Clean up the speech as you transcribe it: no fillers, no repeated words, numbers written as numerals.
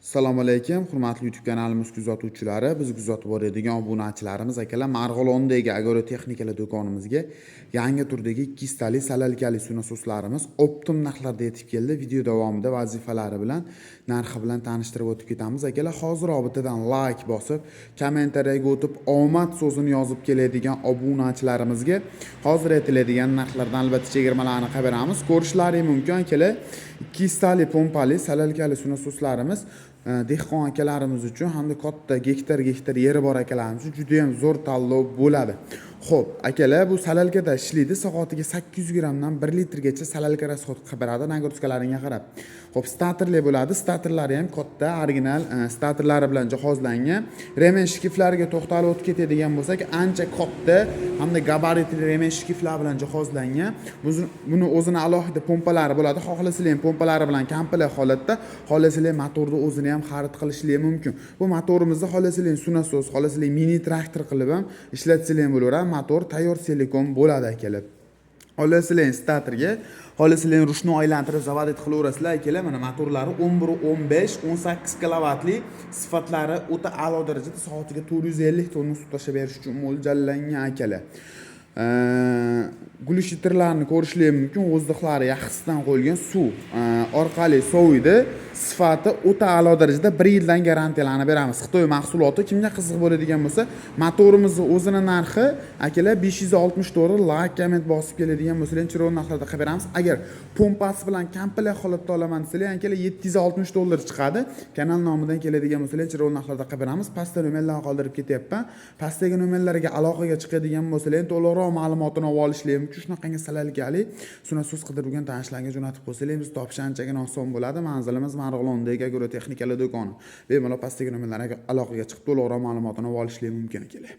Assalomu alaykum, hurmatli YouTube kanalimiz kuzatuvchilari, bizni kuzatib boradigan obunachilarimiz, akalar. Marg'ilondagi agrotexnikalar do'konimizga yangi turdagi 200 tali salalkali suv nasoslarimiz оптом narxlarda yetib keldi. Video davomida vazifalari bilan, narxi bilan tanishtirib o'tib ketamiz. Akalar, hoziroq bittadan like bosib, kommentariyaga o'tib, omad so'zini yozib keladigan obunachilarimizga hozir aytiladigan narxlardan albatta chegirmalarni qilib beramiz. Ko'rishlaring mumkin, akalar, 200 tali pompali salalkali suv nasoslarimiz dehqon akalarimiz uchun hamda katta gektar gektar yeri bor akalarimiz uchun juda yam zo'r tanlov bo'ladi. Ho'p, akalar, bu salalkada ishlaydi, soatiga 800 grammdan 1 litrgacha salalka расход qilib beradi, нагрузка laringga qarab. Ho'p, statorli bo'ladi, statorlari ham katta, original statorlari bilan jihozlangan. Remen shkiflariga to'xtalib o'tib ketadigan bo'lsak, ancha katta hamda gabaritli remen shkiflar bilan jihozlangan. Buni o'zini alohida pompalari bo'ladi. Xohlasanglar ham pompalari bilan komplekt holatda, xohlasanglar motorni o'zini ham xarid qilishligi mumkin. Bu motorimizni xohlasanglar suv nasos, xohlasanglar mini traktor qilib ham ishlatsanglar ham bo'laveradi. Motor tayyor целиком bo'ladi, akalar. Xohlasanglar statorga, xohlasanglar ручной aylantirib заводить qilaverasizlar, akalar. Mana motorlari 11, 15, 18 kilovatli, sifatlari o'ta a'lo darajada, soatiga 450 tonna suv tashlab berish uchun mo'ljallangan, akalar. Глушитель larni ko'rishlar mumkin, воздух lari yaxshisidan qo'yilgan, suv orqali soviydi, sifati o'ta a'lo darajada, 1 yildan garantiyalarni beramiz. Xitoy mahsuloti. Kimga qiziq bo'ladigan bo'lsa, motorimizni o'zini narxi, akalar, 560 dollar. Like, komment bosib keladigan bo'lsalar, chiroyli narxlarda qilib beramiz. Agar pompasi bilan komplekt holatda olaman desalar, akalar, 760 dollar chiqadi. Kanal nomidan keladigan bo'lsalar, chiroyli narxlarda qilib beramiz. Pastda nomerlarni qoldirib ketyapman, pastdagi nomerlarga aloqaga chiqadigan bo'lsalar, to'liqroq ma'lumotini olib olishlar mumkin. Shunaqangi salalkali suv nasos qidirib yurgan tanishlarga jo'natib qo'ysalar, biz topish anchagina oson bo'ladi. Manzilimiz Marg'ilondagi agrotexnikalar do'koni. Bemalol pastdagi nomerlarga aloqaga chiqib, to'liqroq ma'lumotini olib olishlar mumkin, akalar.